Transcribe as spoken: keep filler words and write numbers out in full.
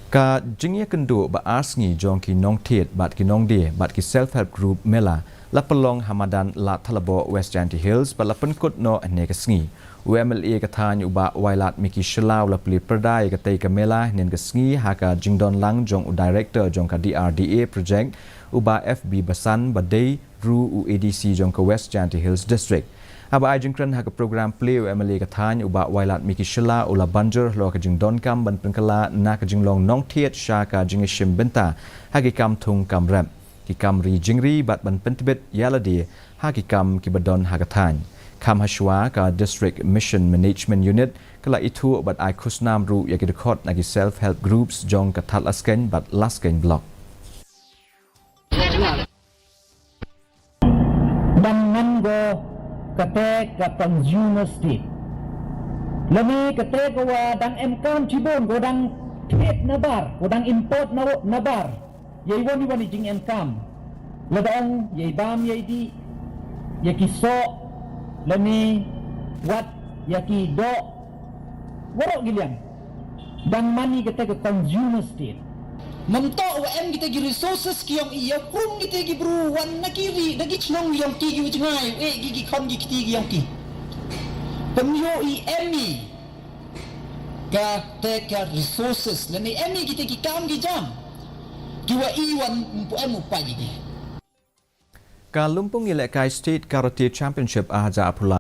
Ka jingïakynduh ba ar sngi jong ki nongthied bad ki nongdie bad ki self help group Mela la pynlong ha madan Lad Thalaboh, West Jaintia Hills bad la pynkut noh hynne ka sngi. U MLA ka thaiñ u Bah Wailadmiki Shylla u la plie pyrda ïa katei ka Mela hynne ka sngi ha ka jingdon lang jong u Director jong ka DRDA project u Bah F B Basan bad dei ruh u ADC jong ka West Jaintia Hills District. Haba ai jingkren ha ka program plie u MLA ka thaiñ u Bah Wailadmiki Shylla u la ban jur halor ka jingdonkam ban pynkylla na ka jinglong nongthied sha ka jingïashim bynta ha ki kam thung kam rep, ki kam ri jingri bad ban pyntbit ïalade ha ki kam kiba don ha ka thaiñ. Kham hashwa ka District Mission Management Unit ka la ithuh bad ai khusnam ruh ïa ki dkhot na ki self help groups jong ka Thadlaskein bad Laskein Block. Dang man ko kata ka consumer state. Lane kata ka wa dang em kam chibun ko dang thied na bar, ko dang import na, na bar. Yei wan i wan i jing em kam. Lada ong yei bam yei di, yei ki so, lane wat, yei ki do, warok giliang. Dang man i kata ka consumer state. Mynta wa em kita ki resources ki yong i, ïa krum kita ki bru wan na ki ri, na ki chnong yong ki ki u jngai, eh, ki ki khon ki kti ki yong ki. Pynïoh i em i kata ka resources, lane em i kita ki kam ki jam. Ki wa i wan mpu em u pa ki. Ka Lumpung Ïalehkai State Karate Championship ar hajar arphew